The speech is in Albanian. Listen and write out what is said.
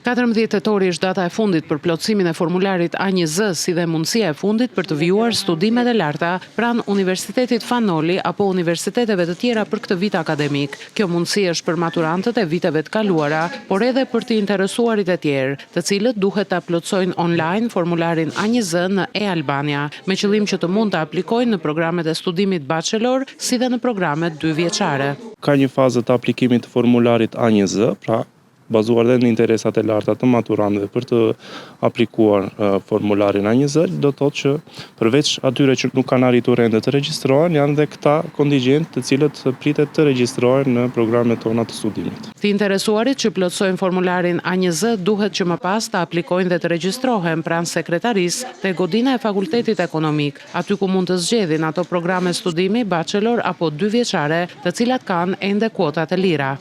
14 tetori është data e fundit për plotësimin e formularit A1Z, si dhe mundësia e fundit për të vijuar studimet e larta pranë Universitetit Fan Noli apo universiteteve të tjera për këtë vit akademik. Kjo mundësi është për maturantët e viteve të kaluara, por edhe për të interesuarit e tjerë, të cilët duhet ta plotësojnë online formularin A1Z në e-Albania, me qëllim që të mund të aplikojnë në programet e studimit bachelor si dhe në programet dyvjeçare. Ka një fazë të aplikimit të formularit A1Z, pra bazuar dhe në interesat e larta të maturantëve për të aplikuar formularin A1Z, do të thotë që përveç atyre që nuk kanë arritur ende të regjistrohen, janë dhe këta kontingjentë të cilët pritet të regjistrohen në programet tona të studimit. Të interesuarit që plotësojnë formularin A1Z duhet që më pas të aplikojnë dhe të regjistrohen pranë sekretarisë te godina e Fakultetit Ekonomik, aty ku mund të zgjedhin ato programe studimi bachelor apo dyvjeçare, të cilat kanë ende kuota të lira.